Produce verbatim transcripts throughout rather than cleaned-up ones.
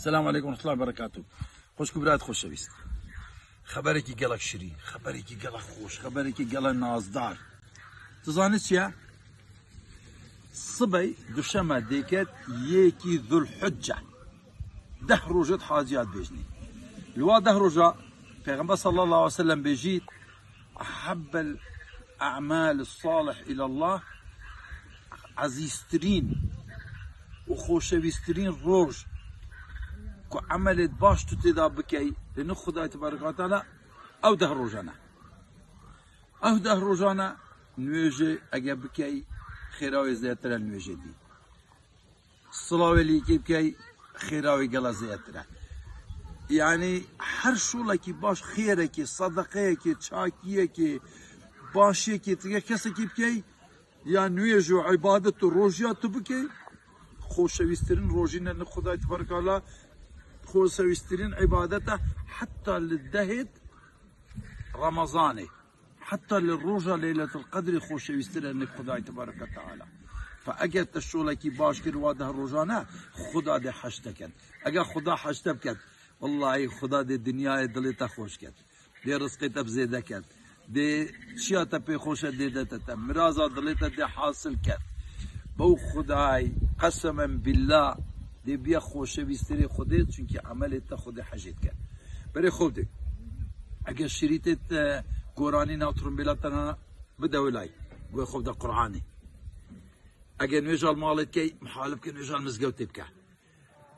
Selamun Aleyküm ve Rahmetullahi ve Berekatuhu. Xwişk û birayet xoşewîst. Xeberekî gelek şirîn, xeberekî gelek xweş, xeberekî gelek nazdar. Tu zanî çi ye? Sibey duşeme dêket yekî Zulhicce. Deh rojê hacî ya dibêjnî. Li wa deh roja Pêxember sallallahu aleyhi ve sellem bêjî, "Ahabbel a'mal salih ilallah", ezîztirîn û xoşewîstirîn roj ku emelê baş tu tê de bikey li nû Xwedayê Tebarek ve Teala, ew deh rojan e. Ew deh rojan e, nûêjê ege bikey, xêra wê zêdetir e nûêjê dî. Silawê lîkê bikey, xêra wê gela zêdetir e. Yanî her şolekî baş, xêrekê, sedeqeyekê, çakiyekê, başiyekê, tige kesekî bikey, ya nûêj û îbadet û rojiya tu bikey, xoşewîstirîn rojî ne li Xwedayê Tebarek ve Teala, xoşewîstirîn îbadet e, heta li dehêt Remezanê, heta li roja Leyletul Qedrê xoşewîstir e nêv Xwedayê Tebarek ve Teala. Fe eger te şolekî baş kir wa deh rojan e, Xweda dê heşt te ket. Eger Xweda heşt te biket, wellahî Xweda dê dinyayê dilê te xweş ket. Dê rizqê te bi zêde ket. Dê çiya te pê xweş e dê de te te. Miraza dilê te dê hasil ket. Bew Xwedayê, qesemen billah, dê biya xoşewîstirê Xwedê, çunkî emelê te Xwedê hejê dike. Berê xwe dê. Eger şirîtê te goranî na, trumbêla te na, bide wilay. Guhê xwe bide Qur'anê. Eger nûêja li malê dikey, mihal bike nûêja li mizgewtê bike.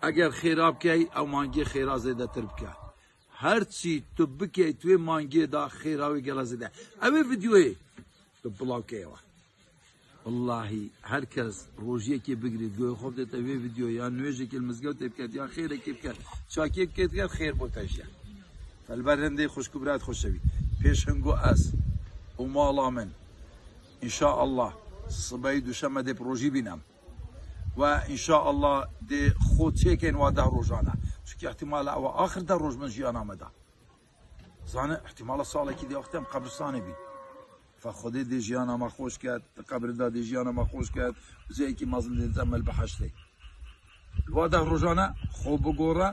Eger xêra bikey, ew mangiyê xêra zêdetir bike. Her çî tu bikey, tu wê mangiyê de xêra wê gela zêde. Ew ê videoyê tu bilav keye we. Wellahî her kes rojiyekê bigirît, guhê xwe bidête vê videoyê, ya nûêjekê li mizgewtê biket, ya xêrekê biket, çakiyekê biket, xêr bo te jî ye. Fe li ber hindê xwişk û birayet xoşewî. Pêş hingo ez û mala min, înşaallah, sibeyî duşeme dê bi rojî bînim. We înşaallah dê xwe çêkin wa deh rojan e. Çunkî îhtîmal e ew axir deh roj bin jiyana me de. Zane, îhtîmala salekî dê wextê em qebristanê bîn. Fe Xwedê dê jiyana me xweş ket, di qebrê de dê jiyana me xweş ket, cihekî mezin dê te me li behiştê. Li wa deh rojan e, xwe bigore,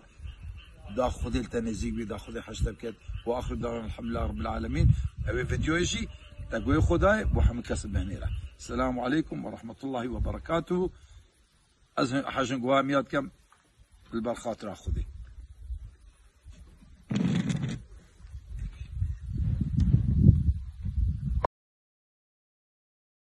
da Xwedê li te nêzîk bî, da Xwedê heşt te biket. Wa axiru da'wana elhamdülillahi rabbil alemin. Ew ê videoyê jî te guhê xwe dayê, bo hemû kes binêre. Selamu aleykum ve rahmetullahi ve berekatuhu. Ez hejin guha miya dikem li ber xatira Xwedê.